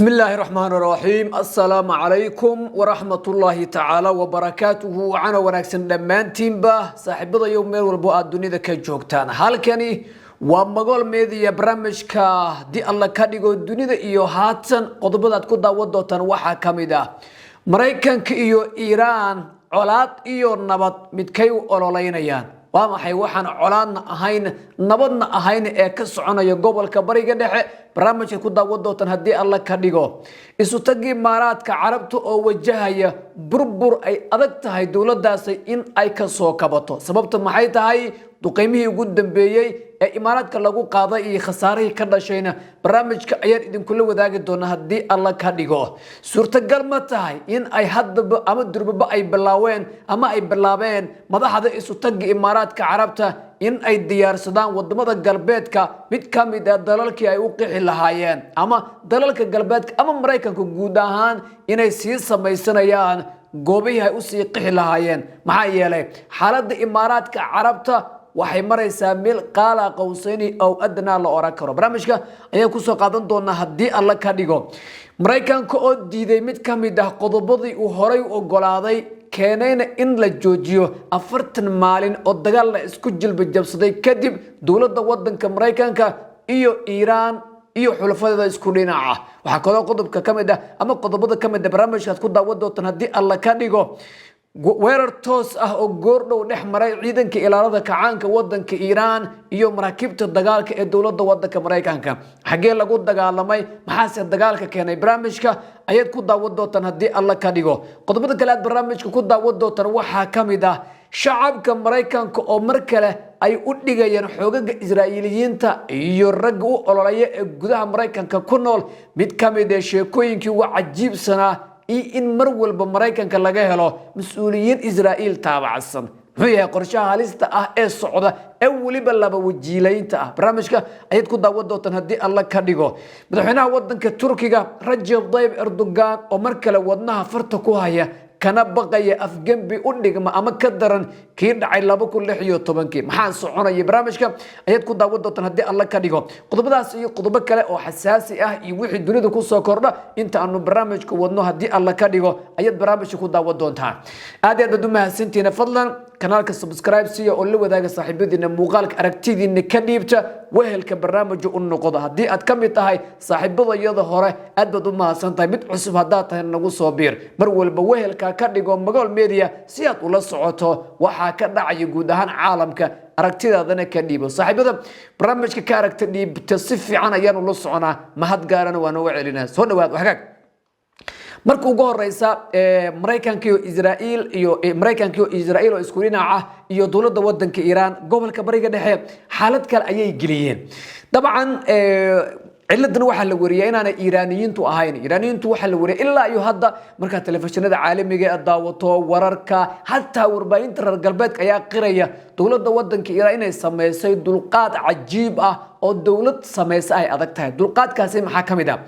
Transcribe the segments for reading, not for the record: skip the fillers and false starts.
بسم الله الرحمن الرحيم، السلام عليكم ورحمة الله تعالى وبركاته. Wacana wanaagsan dhammaantiinba, saaxiibada iyo meel walbo aad dunida ka joogtaan. Halkani waa Magool Media. Barnaamijka haddii Alla ka dhigo dunida iyo haatan qodobadaad ku daawan doontaan waxaa ka mid ah: Maraykanka iyo Iiraan, colaad iyo nabad midkay u ololeynayaan? Waa maxay waxaan colaadna ahayn, nabadna ahayn ee ka soconaya gobolka Bariga Dhexe? Barnaamijka ku daawan doontaan haddii Alla ka dhigo. Isutagii Imaaraadka Carabta oo wajahaya burbur ay adag tahay dowladaasi in ay ka soo kabato. Sababta maxay tahay? Duqeymihii ugu dambeeyey ee Imaaraadka lagu qaaday iyo khasaarihii ka dhashayna barnaamijka ayaan idinkula wadaagi doonaa haddii Alla ka dhigo. Suurtagal ma tahay in ay haddaba ama durbaba ay bilaaween ama ay bilaabeen madaxda isutagga Imaaraadka Carabta in ay diyaarsadaan wadamada galbeedka mid ka mid ah dalalkii ay u qixi lahaayeen, ama dalalka galbeedka ama Maraykanka guud ahaan inay sii samaysanayaan goobihii ay usii qixi lahaayeen? Maxaa yeelay, xaaladda Imaaraadka Carabta waxay maraysaa meel qaala qowsayni ow adnaa la oran karo. Barnaamijka ayaan kusoo qaadan doonaa haddii Alla ka dhigo. Maraykanka oo diiday mid ka mid ah qodobadii uu horay u ogolaaday, keenayna in la joojiyo 40 maalin oo dagaal la isku jilba jabsaday kadib dowladda wadanka Maraykanka iyo Iiraan iyo xulafadeeda isku dhinaca. Waxaa kaloo qodobka ka mid ah ama qodobada ka mid ah barnaamijkaad ku daawan doontaan haddii Alla ka dhigo: weerar toos ah oo goordhow dhex maray ciidanka ilaalada kacaanka wadanka Iiraan iyo maraakiibta dagaalka ee dowladda wadanka Maraykanka. Xaggee lagu dagaalamay? Maxaase dagaalka keenay? Barnaamijka ayaad ku daawan doontaan haddii Alla ka dhigo. Qodobada kale aad barnaamijka ku daawan doontaan waxaa ka mid ah shacabka Maraykanka oo mar kale ay u dhigayaan xoogaga Israa'iiliyiinta iyo ragga u ololaya ee gudaha Maraykanka ku nool mid ka mid ee sheekooyinkii ugu cajiibsanaa iyo in mar walba Maraykanka laga helo mas-uuliyiin Israa'iil taabacsan. Muxuu yahay qorshaha halista ah ee socda ee weliba laba wajiilaynta ah? Barnaamijka ayaad ku daawan doontaan haddii Alla ka dhigo. Madaxweynaha wadanka Turkiga Rajab Tayyib Erdogan oo mar kale wadnaha farta ku haya, kana baqaya afgembi u dhigma ama ka daran kii dhacay 2016-kii. Maxaa soconaya? Barnaamijka ayaad ku daawan doontaan haddii Alla ka dhigo. Qodobadaas iyo qodobo kale oo xasaasi ah iyo wixii dunida kusoo kordha inta aanu barnaamijka wadno haddii Alla ka dhigo ayaad barnaamijka ku daawan doontaa. Aad iyo aad baad u mahadsantihiin. Fadlan kanaalka subscribe siya oo la wadaaga saaxiibadiina muuqaalka, aragtidiina ka dhiibta, wehelka barnaamija u noqoda. Haddii aad ka mid tahay saaxiibadayada hore, aad baad u mahadsan tahay. Mid cusub haddaad tahay, nagu soo biir. Mar walba wehelka ka dhigo Magool Media si aad ula socoto waxaa ka dhacaya guud ahaan caalamka, aragtidaadana ka dhiibo. Saaxiibada barnaamijka ka aragta dhiibta si fiican ayaanu la soconaa, mahad gaarana waa nooga celinaa. Soo dhawaad hagaag. Marka ugu horeysa, Maraykanka iyo Israa'iil iyo Maraykanka iyo Israa'iil oo isku dhinaca iyo dowladda wadanka Iiraan gobolka Bariga Dhexe xaalad kale ayay geliyeen. Dabcan, ciladan waxaa la wariyay inaanay Iiraaniyiintu ahayn. Iiraaniyiintu waxaa la wariyay ilaa iyo hadda markaa telefishinada caalamiga ee daawato wararka, hataa warbaahinta reer galbeedka ayaa qiraya dowladda wadanka Iiraan inay sameysay dulqaad cajiib ah oo dowlad samaysa ay adag tahay. Dulqaadkaasi maxaa ka mid ah?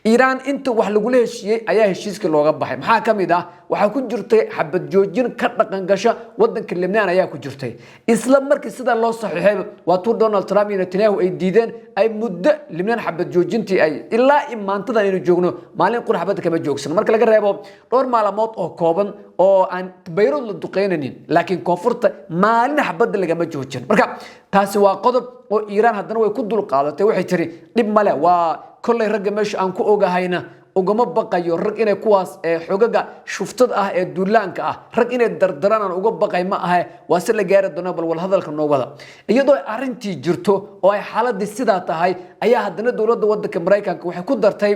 Iiraan inta wax lagula heshiiyey ayaa heshiiskii looga baxay. Maxaa ka mid ah? Waxaa ku jirtay xabad joojin ka dhaqan gasha wadanka Lebnaan ayaa ku jirtay. Isla markii sida loo saxiixay, waa tuu Donald Trump iyo Netanyahu ay diideen, ay muddo Lebnaan xabad joojintii ay ilaa maantadan aynu joogno maalin qur xabadda kama joogsan, marka laga reebo dhowr maalmood oo kooban oo aan Bayruud la duqeynaynin, laakiin koonfurta maalin xabadda lagama joojin. Marka taasi waa qodob oo Iiraan haddana way ku dulqaadatay. Waxay tiri, dhib male, waa kollay ragga meesha aan ku ogahayna ugama baqayo rag inay kuwaas xogaga shuftada ah ee duulaanka ah rag inay dardaraan aan uga baqay ma ahe, waa si la gaari doona. Bal wal hadalka noo wada. Iyadoo arrintii jirto oo ay xaaladii sidaa tahay ayaa haddana dowladda wadanka Maraykanka waxay ku dartay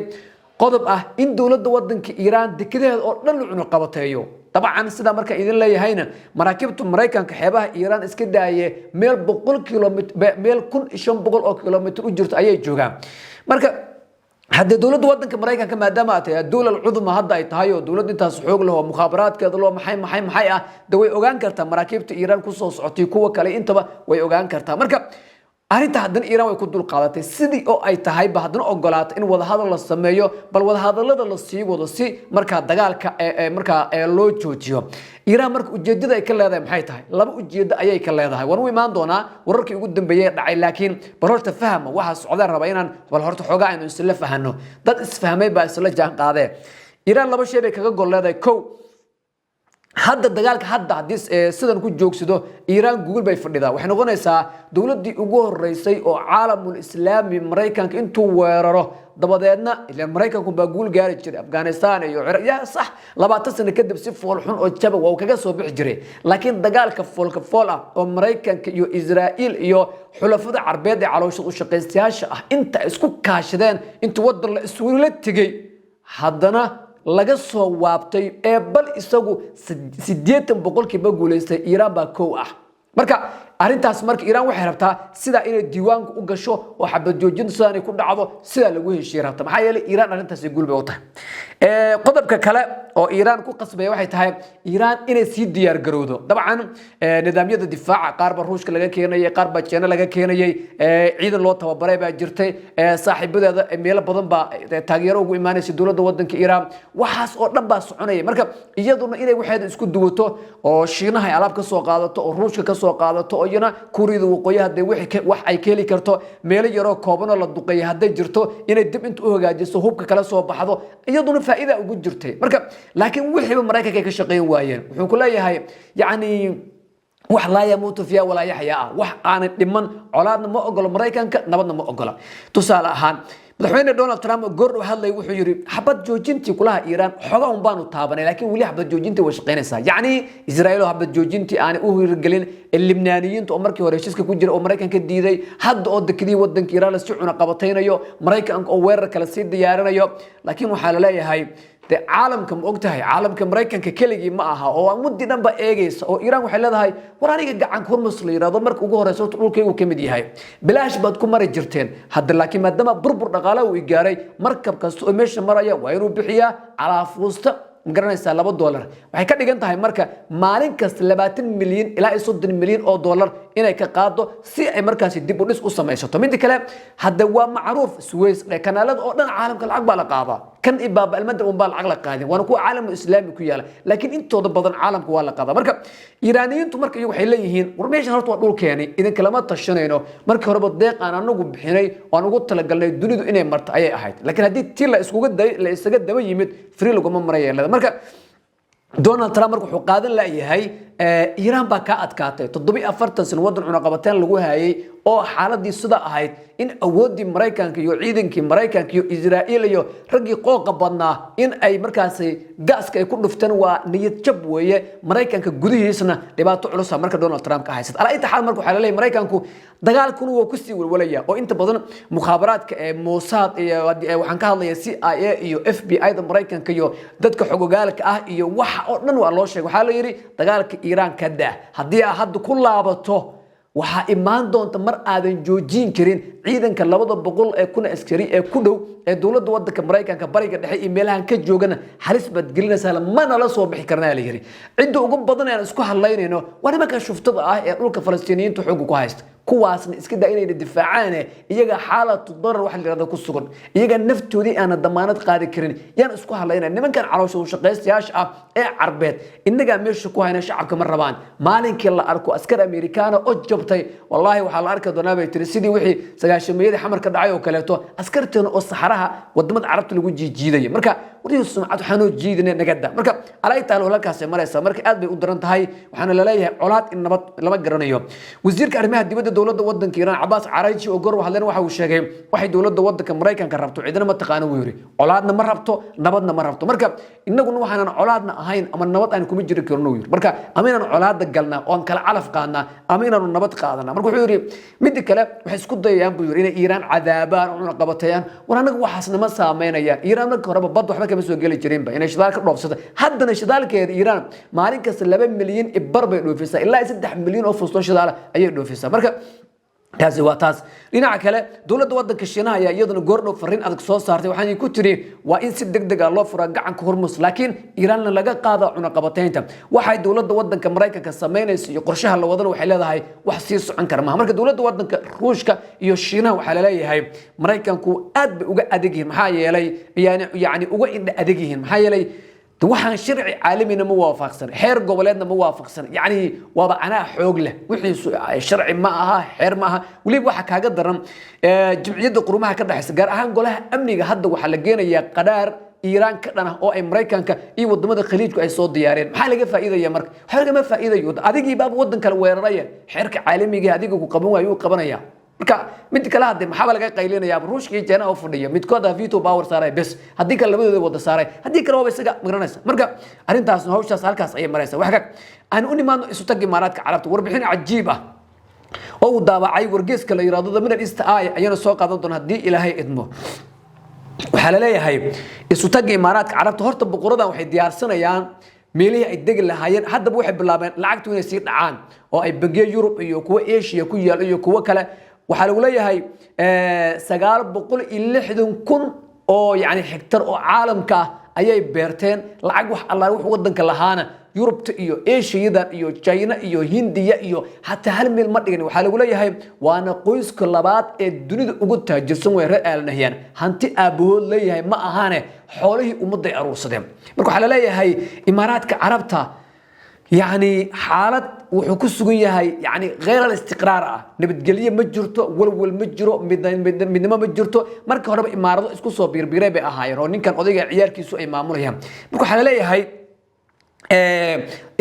qodob ah in dowladda wadanka Iiraan dekedaheeda oo dhan la cunuqabateeyo. Dabcan, sidaa marka idin leeyahayna, maraakiibtu Maraykanka xeebaha Iiraan iska daaye, meel 100 kilomitr, meel 1500 oo kilomitr u jirto ayay joogaan. Marka haddee dowladda wadanka Maraykanka, maadaama ay tahay dowla cudma hadda ay tahay oo dowlad intaas xoog leh oo mukhaabaraadkeeda loo maxay maxay maxay ah, de way ogaan kartaa maraakiibta Iiraan kusoo socotay, kuwa kale intaba way ogaan kartaa. Marka Arrinta haddana Iiraan way ku dulqaadatay sidii oo ay tahayba, haddana ogolaatay in wadahadal la sameeyo, bal wadahadalada la sii wado si markaa dagaalka markaa loo joojiyo. Iiraan marka ujeedada ay ka leedahay maxay tahay? Laba ujeedo ayay ka leedahay. Waan u imaan doonaa wararkii ugu dambeeyey ee dhacay, laakiin bal horta fahma waxa socdaan raba inaan bal horta xoogaa aynu isla fahano. Dad isfahmay baa isla jaan qaadee. Iiraan laba shay bay kaga gol leedahay. Kow, hadda dagaalka hadda haddii sidan ku joogsado, Iiraan guul bay fadhidaa. Waxay noqonaysaa dowladdii ugu horeysay oo caalamul Islaami Maraykanka intuu weeraro dabadeedna, ilaan Maraykanku baa guul gaari jiray Afghanistan iyo Ciraaq, ya sax, 20 sano kadib si fool xun oo jaba waa uu kaga soo bixi jiray. Laakiin dagaalka foolka fool ah oo Maraykanka iyo Israa'iil iyo xulafada Carbeed ee caloosha u shaqaystayaasha ah inta ay isku kaashadeen, intuu waddan la isula tegey, haddana laga soo waabtay ee bal isagu 80% guulaystay, Iiraan baa kow ah. Marka arrintaas marka Iiraan waxay rabtaa sidaa inay diiwaanka u gasho oo xabad joojintu sidaanay ku dhacdo, sidaa lagu heshiiye rabta. Maxaa yeelay Iiraan arrintaasi guul bay u tahay. Qodobka kale oo Iiraan ku qasbaya waxay tahay Iiraan inay sii diyaar garowdo. Dabcan nidaamyada difaaca qaar baa Ruushka laga keenayay, qaar baa Jeena laga keenayay, ciidan loo tababaray baa jirtay, saaxiibadeeda meelo badan baa taageero ugu imaanaysa dowladda wadanka Iiraan. Waxaas oo dhan baa soconaya. Marka iyaduna inay waxeeda isku duwato oo Shiinaha ay alaab ka soo qaadato oo Ruushka ka soo qaadato oo iyana Kuuriyada Waqooyi hadee wixii wax ay ka heli karto, meelo yaroo koobanoo la duqeeyay hadday jirto, inay dib inta u hagaajiso, hubka kala soo baxdo, iyaduna faa'iida ugu jirtay. Marka laakiin wixiiba Maraykanka ay ka shaqayn waayeen. Wuxuu ku leeyahay yacni wax laa yamuutu fiiha walaa yaxyaa ah, wax aanay dhiman. Colaadna ma ogolo Maraykanka, nabadna ma ogola. Tusaale ahaan, Madaxweyne Donald Trump oo goordhow hadlay wuxuu yidhi: "Xabad joojintii kulaha Iiraan xoga un baanu taabanay, laakiin weli xabad joojintii way shaqaynaysaa." Yacni Israa'iil oo xabad joojintii aanay u hirgelin, Libnaaniyiinta oo markii hore heshiiska ku jira oo Maraykanka diiday, hadda oo dekadii wadanka Iiraan lasii cunaqabataynayo, Maraykanka oo weerar kale sii diyaarinayo. Laakiin waxaa la leeyahay de caalamka, ma ogtahay, caalamka Maraykanka keligii ma aha oo muddi dhan ba eegaysa. Oo Iiraan waxay leedahay: "War aniga gacanka Hormus la yidhahdo marka ugu horeysa horta dhulkaygu ka mid yahay, bilaash baad ku mari jirteen. Hadda laakiin maadaama burbur dhaqaale uu i gaaray, markab kasta oo meesha maraya waa inuu bixiyaa calaafuusta, ma garanaysaa, $2." Waxay ka dhigan tahay marka maalin kasta 20 milyan ilaa iyo 30 milyan oo dollar inay ka qaado si ay markaasi dib u dhis u samaysato. Midda kale, hadda waa macruuf, Suways, kanaalada oo dhan caalamka lacag baa la qaadaa. Kan iyo Baabaalmandab un baa lacag la qaadin, waana kuwa caalamka Islaami ku yaala, laakiin intooda badan caalamka waa la qaadaa. Marka Iiraaniyiintu marka iyagu waxay leeyihiin: "War meeshan horta waa dhulkeeni, idinkalama tashanayno. Markii horeba deeq aan anagu bixinay oo aan ugu talagalnay dunidu inay marto ayay ahayd, laakiin haddii tii la iskuga day la isaga daba yimid, free laguma maraya." Leeda marka Donald Trump marka wuxuu qaadan layahay: Iiraan baa kaa adkaatay, 47 sano waddan cunaqabateen lagu hayay oo xaaladii sida ahayd, in awooddii Maraykanka iyo ciidankii Maraykanka iyo Israa'iil iyo raggii qooqa badnaa in ay markaasi gaaska ay ku dhufteen, waa niyad jab weeye. Maraykanka gudihiisna dhibaato culusa marka Donald Trump ka haysata. Alaa inta xaal marka waxaa laleeyahay Maraykanku dagaalkuna waa kusii walwalaya, oo inta badan mukhaabaraadka ee Mossad iyo waxaan ka hadlaya CIA iyo FBI da Maraykanka iyo dadka xogogaalka ah iyo waxa oo dhan waa loo sheegay. Waxaa la yidhi: "Dagaalka Iiraan ka daa. Haddii aad hadda ku laabato, waxaa imaan doonta mar aadan joojin karin ciidanka 200,000 askari ee ku dhow ee dowladda wadanka Maraykanka Bariga Dhexe iyo meelahan ka joogana halis baad gelinaysaa, mana la soo bixi karnaa." La yidhi cidda ugu badan ee aan isku hadlaynayno waa nimanka shuftada ah ee dhulka Falastiiniyiinta xoogga ku haysta. Kuwaasna iska daa inayna difaacaane, iyaga xaalatu darar waxa la yidhahdo ku sugan, iyaga naftoodii aana damaanad qaadi karin yaan isku hadlaynaya. Nimankan caloosha ushaqaystayaasha ah ee Carbeed innagaa meesha ku hayna, shacabka ma rabaan. Maalinkii la arko askar Amerikaana oo jabtay, wallaahi waxaa la arki doonaa, bay tiri, sidii wixii sagaashameeyadii Xamar ka dhacay oo kaleeto, askarteena oo saxaraha wadamada Carabta lagu jiijiidaya. Marka warihii sumcad waxaanoo jiidina nagada." Marka alaa taal halkaasay maraysaa. Marka aad bay u daran tahay, waxaana laleeyahay colaad in nabad lama garanayo. Wasiirka arrimaha dibadda dowladda wadanka Iiraan, Cabaas Caraji, oo goor hadleen waxa uu sheegay: "Waxay dowladda wadanka Maraykanka rabto cidina ma taqaano," wuu yiri. "Colaadna ma rabto, nabadna ma rabto. Marka innaguna waxaanan colaadna ahayn ama nabad aan kuma jiri karno," wuu yiri. "Marka ama inaanu colaadda galnaa oo aan kala calaf qaadnaa ama inaanu nabad qaadanaa." Marka wuxuu yiri midda kale, waxay isku dayayaan, buu yiri, inay Iiraan cadaabaan oo cunaqabateeyaan. War annaga waxaasna ma saameynayaan. Iiraan marka horeba bad waxba kama soo geli jirinba inay shidaal ka dhoofsato. Haddana shidaalkeeda Iiraan maalin kasta 2.5 milyan bay dhoofisaa, ilaa 3 milyan oo fusto shidaala ayay dhoofisaa. Marka Taasi waa taas. Dhinaca kale, dowladda wadanka Shiinaha ayaa iyaduna goordhow fariin adag soo saartay. Waxaanay ku tiri waa in si deg deg ah loo furaa gacanka Hormus, laakiin Iiraanna laga qaada cunaqabataynta. Waxay dowladda wadanka Maraykanka samaynayso iyo qorshaha la wadana, waxay leedahay, wax sii socon kara maha. Marka dowladda wadanka Ruushka iyo Shiinaha waxaa laleeyahay Maraykanku aad bay uga adag yihiin, maxaa yeelay yani uga indha adag yihiin, maxaa yeelay waxaan sharci caalamina ma waafaqsan, xeer goboleedna ma waafaqsan. Yacni waaba anaa xoog leh, wixiisu sharci ma aha, xeer ma aha. Weliba waxaa kaaga daran Jimciyadda Qurumaha ka dhexaysa, gaar ahaan Golaha Amniga, hadda waxaa la geenayaa qaraar Iiraan ka dhan ah oo ay Maraykanka iyo wadamada Khaliijku ay soo diyaareen. Maxaa laga faa'iidaya marka? Waxba lagama faa'iidayo. Adigii baaba wadan kale weeraraya, xeerka caalamiga adiga ku qaban waayo uu qabanaya. Marka mid kale hadde maxaaba laga qaylinaya? Ruushka iyo China oo fadhiya, midkood veto power saaray bes, haddii kale labadooda wada saaray, haddii kale waaba isaga magaranaysa. Marka arrintaasna hawshaas halkaas ayay maraysa. Wax kag aan u nimaadno isu tag Imaaraadka Carabta. Warbixin cajiib ah oo uu daabacay wargeeska la yiraahdo The Middle East Eye ayana soo qaadan doona haddii Ilaahay idmo. Waxaa la leeyahay isu tagga Imaaraadka Carabta, horta boqoradan waxay diyaarsanayaan meelihii ay degi lahaayeen. Haddaba waxay bilaabeen lacagtu inay sii dhacaan oo ay bangiyo Yurub iyo kuwa Asia ku yaal iyo kuwo kale. Waxaa lagu leeyahay 960,000 oo yani hektar oo caalamka ah ayay beerteen. Lacag wax allaale wax wadanka lahaana Yurubta iyo Asiyadan iyo China iyo Hindiya iyo hataa hal meel ma dhigin. Waxaa lagu leeyahay waana qoyska labaad ee dunida ugu taajirsan way reer Aal Nahyan. Hanti aabahood leeyahay ma ahaane, xoolihii ummadday aruursadeen. Marka waxaa la leeyahay Imaaraadka Carabta yani xaalad wuxuu ku sugan yahay yani kheyr al istiqraar ah. Nabadgelye ma jirto, walwal ma jiro, midnimo ma jirto. Marka horeba imaarado isku soo biirbiiray bay ahaayeen oo ninkan odayga ciyaarkiisu ay maamulayaan. Marka waxaa la leeyahay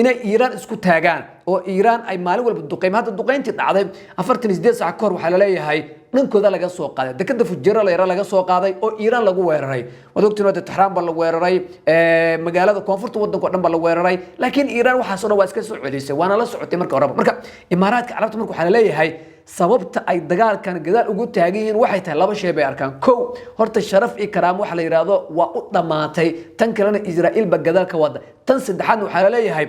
inay Iiraan isku taagaan oo Iiraan ay maalin walba duqeymo. Hadda duqeyntii dhacday 48 saac ka hor, waxaa laleeyahay dhankooda laga soo qaaday, dekada Fujero layra laga soo qaaday oo Iiraan lagu weeraray. Waad ogtiin, wada Taxraan baa la weeraray, magaalada koonfurta wadanka oo dhan baa la weeraray, laakiin Iiraan waxaas oo dhan waa iska soo celisay, waana la socotay marka horeba. Marka Imaaraadka Carabta marka waxaa laleeyahay sababta ay dagaalkan gadaal ugu taagan yihiin waxay tahay laba shay bay arkaan. Kow, horta sharaf iyo karaamo waxa la yidhaahdo waa u dhammaatay. Tan kalena Israa'iil baa gadaal ka wada. Tan saddexaadna waxaa laleeyahay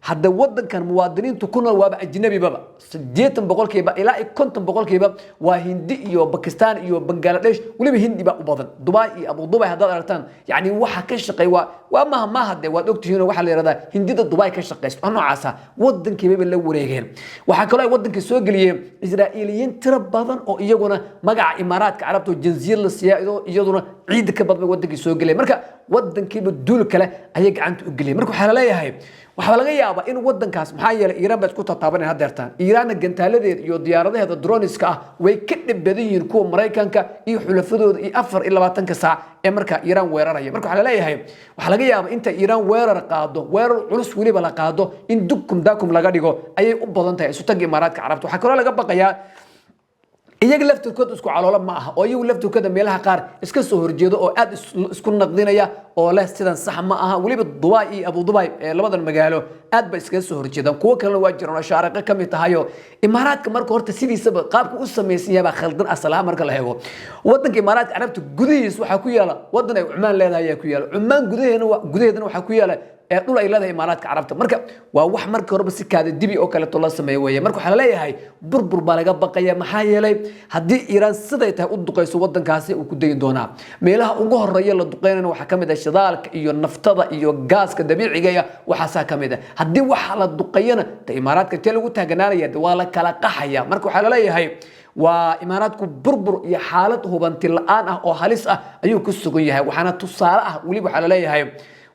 hadda wadankan muwaadiniintu ku nool waaba ajnabibaba, 80% ilaa iyo 50% waa Hindi iyo Bakistan iyo Bangladesh, weliba Hindi baa u badan. Dubai iyo Abu Dubai haddaad aragtaan, yani waxa ka shaqeey waa maaha maaha de waad ogtihiin, waxaa la yidhahdaa Hindida Dubai ka shaqeysto waa noocaasa. Wadankiibaba la wareegeen. Waxaa kaloo ay wadankii soo geliyeen Israa'iiliyiin tiro badan oo iyaguna magaca Imaaraadka Carabta oo jinsiyad la siiya, iyaduna ciidda ka badan bay wadankii soo geliyeen. Marka wadankiiba duul kale ayay gacanta u geliyeen. Marka waxaa laleeyahay waxaa laga yaabaa in wadankaas, maxaa yeelay Iiraan baa isku tataabanay hadeertaan. Iiraanna gantaaladeeda iyo diyaaradaheeda droniska ah way ka dhib badan yihiin kuwa Maraykanka iyo xulafadooda iyo 24-ka saac ee markaa Iiraan weeraraya. Marka waxaa laleeyahay waxaa laga yaabaa inta Iiraan weerar qaado, weerar culus weliba la qaado, in dukum dakum laga dhigo ayay u badan tahay isu tagga Imaaraadka Carabta. Waxaa kaloo laga baqayaa iyaga laftirkooda isku caloolo ma aha, oo iyagu laftirkooda meelaha qaar iska soo horjeedo oo aad isku naqdinaya oo leh sidan sax ma aha. Weliba Dubai iyo Abu Dubai ee labadan magaalo aad ba iskaga soo horjeedaan. Kuwo kalena waa jiraan oo Shaariqo ka mid tahayo. Imaaraadka marka horta sidiisaba qaabka u samaysan yahay baa khaldan asalaha. Marka la eego wadanka Imaaraadka Carabta gudihiis waxaa ku yaala wadan ay Cumaan leedahay ayaa ku yaala. Cumaan gudaheedana waxaa ku yaala ee dhul ay leedahay Imaaraadka Carabta. Marka waa wax marka horeba si kaada dibi oo kaleeto la sameeyo weeye. Marka waxaa laleeyahay burbur baa laga baqaya, maxaa yeelay haddii Iiraan siday tahay u duqayso, wadankaasi uu ku dayi doonaa. Meelaha ugu horeeya la duqeynana waxaa ka mid ah shidaalka iyo naftada iyo gaaska dabiiciga, waxaasaa ka mid ah. Haddii waxa la duqeeyana de Imaaraadka intee lagu taaganaanaya? De waa la kala qaxaya. Marka waxaa laleeyahay waa Imaaraadku burbur iyo xaalad hubanti la-aan ah oo halis ah ayuu ku sugan yahay. Waxaana tusaale ah weliba waxaa laleeyahay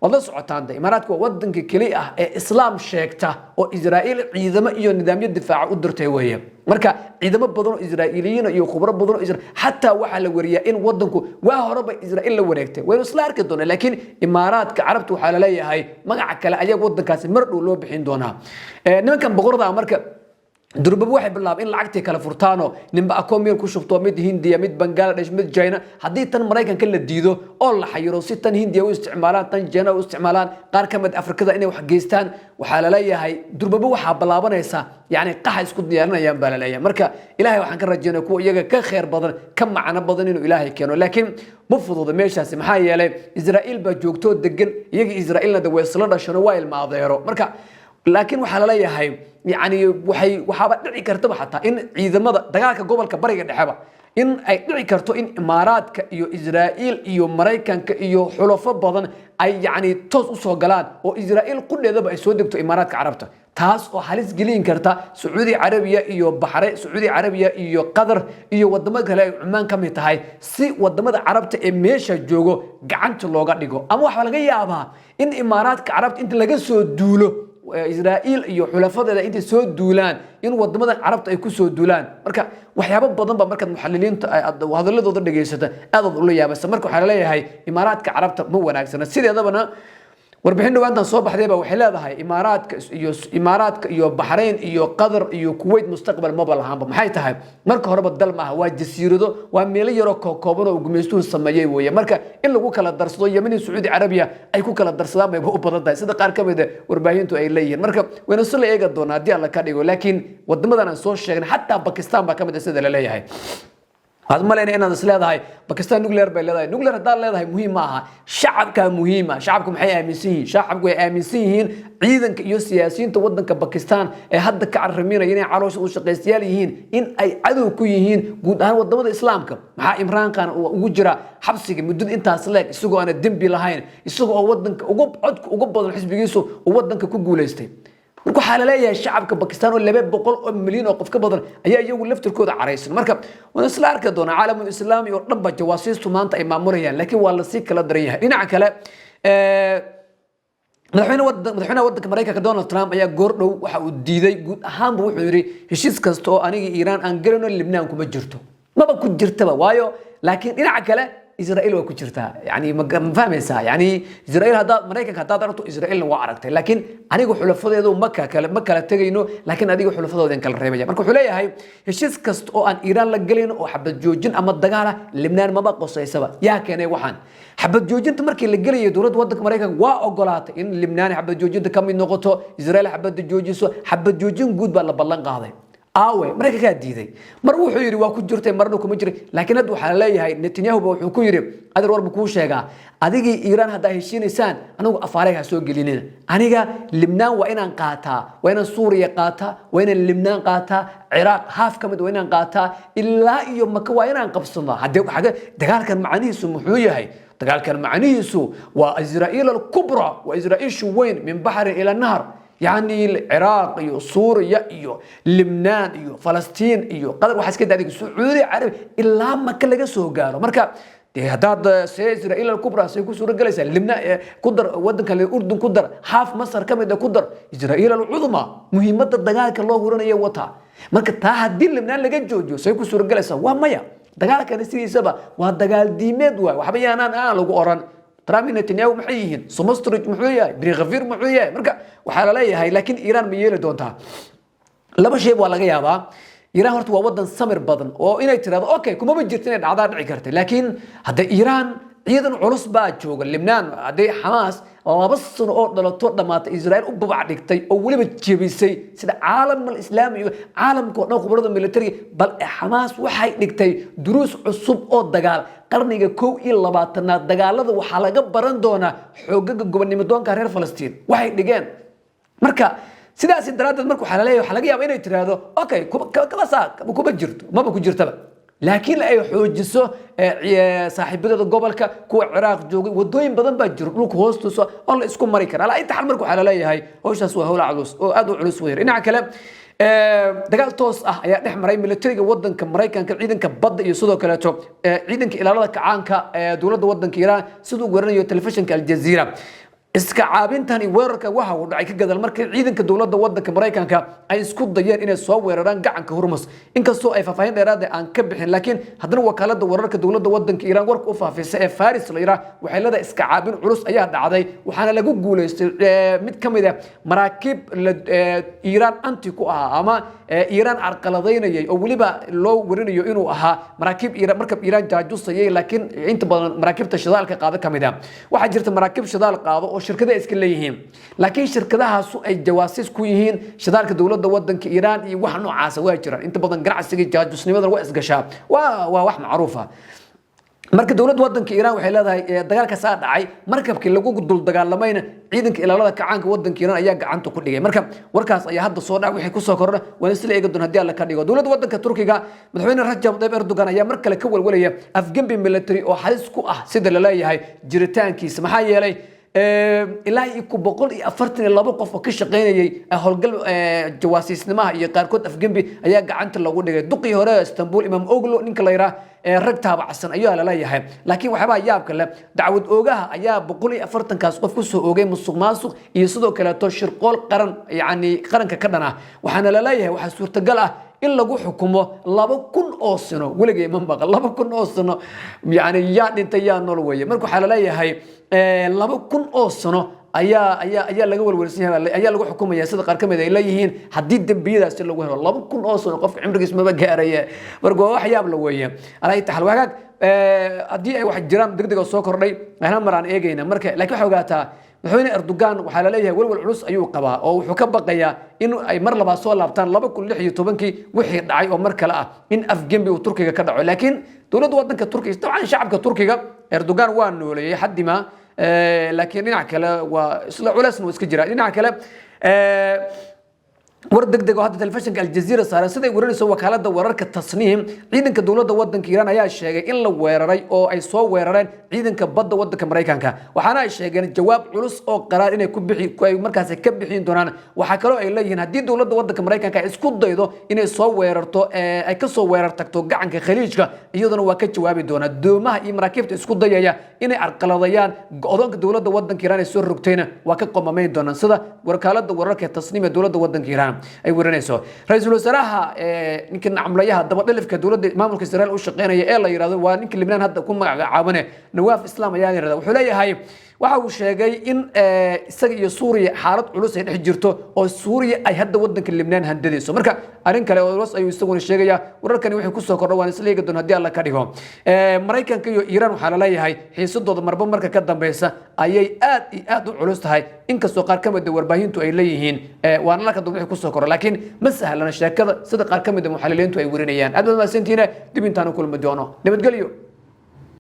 waad la socotaan de Imaaraadku waa wadanka keliya ah ee Islaam sheegta oo Israa'iil ciidamo iyo nidaamyo difaaca u dirtay weeye. Marka ciidamo badan oo Israa'iiliyiin iyo khubro badan oo xataa waxaa la wariyaa in wadanku waa horeba Israa'iil la wareegtay. Waynu isla arki doonaa, laakiin Imaaraadka Carabta waxaa laleeyahay magaca kale ayaa wadankaasi mar dhow loo bixin doonaa. Nimankan boqorada marka durbaba waxay bilaabeen in lacagtii kala furtaano, ninba akoon meel ku shubto, mid Hindiya, mid Bangladesh, mid China. Haddii tan Maraykanka la diido oo la xayiro, si tan Hindiya u isticmaalaan, tan China u isticmaalaan, qaar ka mid Afrikada inay wax geystaan, waxaa laleeyahay durbaba waxaa bilaabanaysa yani qaxa isku diyaarinayaan baa laleeyahay. Marka Ilaahay waxaan ka rajaynaya kuwa iyaga ka khayr badan, ka macno badan inuu Ilaahay keeno, laakiin ma fududa meeshaasi, maxaa yeelay Israa'iil baa joogtoo degan. Iyaga Israa'iilna de way isla dhashano, waa ilma adeero. Marka Laakiin waxaa laleeyahay, yani, waxaaba dhici kartaba xataa in ciidamada dagaalka gobolka Bariga Dhexeba in ay dhici karto in Imaaraadka iyo Israa'iil iyo Maraykanka iyo xulafo badan ay, yani, toos usoo galaan oo Israa'iil qudheedaba ay soo degto Imaaraadka Carabta, taas oo halis gelin karta Sacuudi Carabiya iyo Baxre, Sacuudi Carabiya iyo Qatar iyo wadamo kale ay Cumaan ka mid tahay, si wadamada Carabta ee meesha joogo gacanta looga dhigo. Ama waxaa laga yaabaa in Imaaraadka Carabta inta laga soo duulo, Israa'iil iyo xulafadeeda intay soo duulaan, in wadamada Carabta ay kusoo duulaan. Marka waxyaabo badan ba markaad muxaliliinta aad hadaladooda dhegaysata aadaad ula yaabaysa. Marka waxaa laleeyahay Imaaraadka Carabta ma wanaagsana. Sideedabana warbixin dhawaantan soo baxday ba waxay leedahay Imaaraadka iyo Baxrayn iyo Qatar iyo Kuwait mustaqbal maba lahaanba. Maxay tahay? Marka horeba dal maaha, waa jasiirado, waa meelo yaroo kookooban oo gumaystuhu sameeyey weeye. Marka in lagu kala darsado Yemen iyo Sacuudi Carabiya ay ku kala darsadaan bayba u badan tahay, sida qaar ka mid a warbaahintu ay leeyihiin. Marka wayna si la eegi doonaa haddii Alla ka dhigo. Laakiin wadamadan aan soo sheegnay, xataa Bakistan baa ka mid ah sida la leeyahay. Waxaad malayna inaad is leedahay Bakistan nuclear bay leedahay. Nuclear haddaad leedahay muhiim ma aha, shacabkaa muhiima. Shacabku maxay aaminsan yihiin? Shacabku way aaminsan yihiin ciidanka iyo siyaasiyiinta wadanka Bakistan ee hadda ka carraminaya inay caloosha u shaqaystayaal yihiin, in ay cadow ku yihiin guud ahaan wadamada Islaamka. Maxaa Imraan Khan ugu jira xabsiga muddada intaas leeg, isagoo aana dembi lahayn, isagoo oo wadanka ugu codka ugu badan xisbigiisu uu wadanka ku guulaystay? Marka waxaa laleeyahay shacabka Bakistan oo 200 milyan oo qof ka badan ayaa iyagu laftirkooda caraysan. Marka waan isla arki doonaa. Caalamul Islaami oo dhan ba jawaasiistu maanta ay maamulayaan, laakiin waa lasii kala daran yahay. Dhinaca kale, madaxweynaha wadanka Maraykanka Donald Trump ayaa goordhow waxa uu diiday guud ahaanba. Wuxuu yidhi heshiis kasta oo aniga Iiraan aan gelayno Libnaan kuma jirto, maba ku jirtaba. Waayo, laakiin dhinaca kale Israel waa ku jirtaa. Yani ma fahmaysaa? Yani Israel haddaad, Maraykanka haddaad aragto, Israelna waa aragtay. Laakiin aniga xulafadeedu ma kala tegayno, laakiin adiga xulafadoodan kala reebaya. Marka wuxuu leeyahay heshiis kasta oo aan Iiraan la gelayno oo xabad joojin ama dagaala, Libnaan maba qosaysaba. Yaa keenay waxaan? Xabad joojinta markii la gelayay, dowladda wadanka Maraykanka waa ogolaatay in Libnaan xabad joojinta ka mid noqoto, Israel xabadda joojiso. Xabad joojin guud baa la ballan qaaday. Aawe? Maraykankaa diiday. Mar wuxuu yidhi waa ku jirtay, marna kuma jiray. Laakiin hadda waxaa leeyahay Netanyahu ba wuxuu ku yidhi, adeer, war buu kuu sheegaa, adigii Iiraan haddaa heshiinaysaan, anigu afaareyga ha soo gelinina. Aniga Libnaan waa inaan qaataa, waa inaan Suuriya qaataa, waa inaan Libnaan qaataa, Ciraaq haaf ka mid waa inaan qaataa, ilaa iyo Maka waa inaan qabsanaa. Haddee dagaalkan macnihiisu muxuu yahay? Dagaalkan macnihiisu waa Israa'iil alkubra, waa Israa'iishu weyn, min baxrin ila nahar. Yani Ciraaq iyo Suuriya iyo Libnaan iyo Falastiin iyo Qatar, waxaa iska daadiga Sacuudi Carabi, ilaa Maka laga soo gaaro. Marka dee haddaad see Israa'iil alkubra say ku suura galaysaa? Libnaan ku dar, wadanka Urdun ku dar, haaf Masar ka mid ah ku dar, Israa'iil alcudma muhiimadda dagaalka loo huranayo wataa. Marka taa haddii Libnaan laga joojiyo, say ku suura galaysaa? Waa maya. Dagaalkani sidiisaba waa dagaal diimeed waay. Waxba yaanaan aan lagu oran Trump iyo Netanyahu maxay yihiin, Smotrich muxuu yahay, Ben Gvir muxuu yahay. Marka waxaa laleeyahay, laakiin Iiraan ma yeeli doontaa? Laba shay waa laga yaabaa. Iiraan horta waa wadan samir badan oo inay tirahdo okay kumaba jirto inay dhacdaa dhici karta. Laakiin hadda Iiraan ciidan culus baa jooga Libnaan. Hadday Xamaas 2 sano oo dhalato dhammaatay Israel u babac dhigtay oo weliba jebisay, sida caalamal islaami iyo caalamka oo dhan khubarada militariga, bal Xamaas waxay dhigtay duruus cusub oo dagaal. Qarniga 21aad dagaalada waxaa laga baran doonaa xoogaga gobonnimo doonka reer Falastiin waxay dhigeen. Marka sidaasi daraaddeed, marka waxaa laleeyahay waxaa laga yaaba inay tiraahdo okay, kaba saa kuma jirto, maba ku jirtaba, laakiin ay xoojiso saaxiibadeeda gobolka, kuwa Ciraaq joogay. Wadooyin badan baa jiro dhulka hoostiisa oo la isku mari kara. Alaa inta xal, marka waxaa laleeyahay hawshaas waa hawl culus oo aad u culus weyn. Dhinaca kale, dagaal toos ah ayaa dhex maray militariga wadanka Maraykanka, ciidanka badda iyo sidoo kaleeto ciidanka ilaalada kacaanka ee dowladda wadanka Iiraan, siduu waranayo telefishinka Aljazeera. Iska caabintani weerarka waxa uu dhacay ka gadal markii ciidanka dowladda wadanka Maraykanka ay isku dayeen inay soo weeraraan gacanka Hormus. Inkastoo ay faahfaahin dheeraad ah aan ka bixin, laakiin haddana wakaalada wararka dowladda wadanka Iiraan warka u faafisa ee Faris la yidhaah waxay leedahay iska caabin culus ayaa dhacday, waxaana lagu guuleystay mid ka mid ah maraakiib Iiraan anti ku ahaa ama Iiraan carqaladaynayay, oo weliba loo warinayo inuu ahaa maraakiib Iiraan, markab Iiraan jaajusayay. Laakiin inta badan maraakiibta shidaalka qaada ka mid ah. Waxaa jirta maraakiib shidaal qaado oo shirkadaha iska leeyihiin, laakiin shirkadahaasu ay jawaasiis ku yihiin shidaalka dowladda wadanka Iiraan iyo wax noocaasa waa jiraan. Inta badan ganacsiga jaajusnimadana waa isgashaa, waa wax macruufa. Marka dowladda wadanka Iiraan waxay leedahay dagaalkaasaa dhacay, markabkii lagu dul dagaalamayna ciidanka ilaalada kacaanka wadanka Iiraan ayaa gacanta ku dhigay. Marka warkaas ayaa hadda soo dhac, wixii kusoo kordha waan isla eegi doon haddii Alla ka dhigo. Dowladda wadanka Turkiga, madaxweyne Rajab Tayyip Erdogan ayaa mar kale ka walwalaya afgembi military oo halis ku ah, sida la leeyahay, jiritaankiisa. Maxaa yeelay, ilaa iyo ku 142 qof oo ka shaqaynayay howlgal jawaasiisnimaha iyo qaarkood afgembi ayaa gacanta lagu dhigay. Duqii hore Istanbul, Imamoglu ninka la yidhaah, rag taabacsan ayaa laleeyahay. Laakiin waxyaabaa yaabka leh, dacwad oogaha ayaa 140-kaas qof kusoo oogay musuq maasuq iyo sidoo kaleeto shirqool qaran, yacni qaranka ka dhan ah. Waxaana laleeyahay waxaa suurtagal ah in lagu xukumo 2000 oo sano. Weligay ma maqal 2000 oo sano. Yani yaa dhintay, yaa nool weeye? Marka waxaa laleeyahay 2000 oo sano ayaa laga welwelsan yahay, ayaa lagu xukumaya, sida qaar ka mid ay leeyihiin, haddii dembiyadaasi lagu helo. 2000 oo sano qofka cimrigiis maba gaaraya. Marka waa wax yaab la weeye. Alaa taxal wagaag, haddii ay wax jiraan degdeg oo soo kordhay hal mar aan eegayna. Marka laakiin waxaa ogaataa, madaxweyne Erdogan waxaa laleeyahay welwel culus ayuu qabaa oo wuxuu ka baqayaa in ay mar labaad soo laabtaan 2016-kii wixii dhacay oo mar kale ah in afgembi uu Turkiga ka dhaco. Laakiin dowladda wadanka Turkiga, dabcan shacabka Turkiga Erdogan waa nooleeyey xaddima, laakiin dhinac kale waa isla culeysna waa iska jira. Dhinaca kale, war degdeg oo hadda telefishinka Aljazeera saaran, siday warinayso wakaalada wararka Tasniim, ciidanka dowladda wadanka Iiraan ayaa sheegay in la weeraray oo ay soo weerareen ciidanka badda wadanka Maraykanka. Waxaana ay sheegeen jawaab culus oo qaraar inay ku bixi ay markaasi ka bixin doonaan. Waxaa kaloo ay leeyihiin haddii dowladda wadanka Maraykanka ay isku daydo inay soo weerarto, ay kasoo weerar tagto gacanka Khaliijka, iyaduna waa ka jawaabi doonaa. Doomaha iyo maraakiibta isku dayaya inay carqaladayaan go-doonka dowladda wadanka Iiraan ay soo rogtayna waa ka qomamayn doonaan, sida wakaalada wararka ee Tasniim ee dowladda wadanka Iiraan ay warinayso. Ra-iisul wasaaraha, ninka nacamlayaha dabadhilifka dowladda maamulka Israel u shaqeynaya ee la yidhahdo, waa ninka Libnaan hadda ku magacaabane, Nawaaf Islam ayaa la yidhahda, wuxuu leeyahay, waxa uu sheegay in isaga iyo Suuriya xaalad culus ay dhex jirto oo Suuriya ay hadda wadanka Libnaan handadayso. Marka arrin kale oo culus ayuu isaguna sheegaya. Wararkani wixii kusoo kordha waan isla eegi doona haddii Alla ka dhigo. Maraykanka iyo Iiraan waxaa laleeyahay xiisadooda marba marka ka dambeysa ayay aad iyo aad u culus tahay, inkastoo qaar ka mid a warbaahintu ay leeyihiin waana la ka wixii kusoo kordha, laakiin ma sahlana sheekada sida qaar ka mid a muxaliliintu ay warinayaan. Aad baad mahadsantihiin. Dib intaan u kulmi doono, nabadgelyo.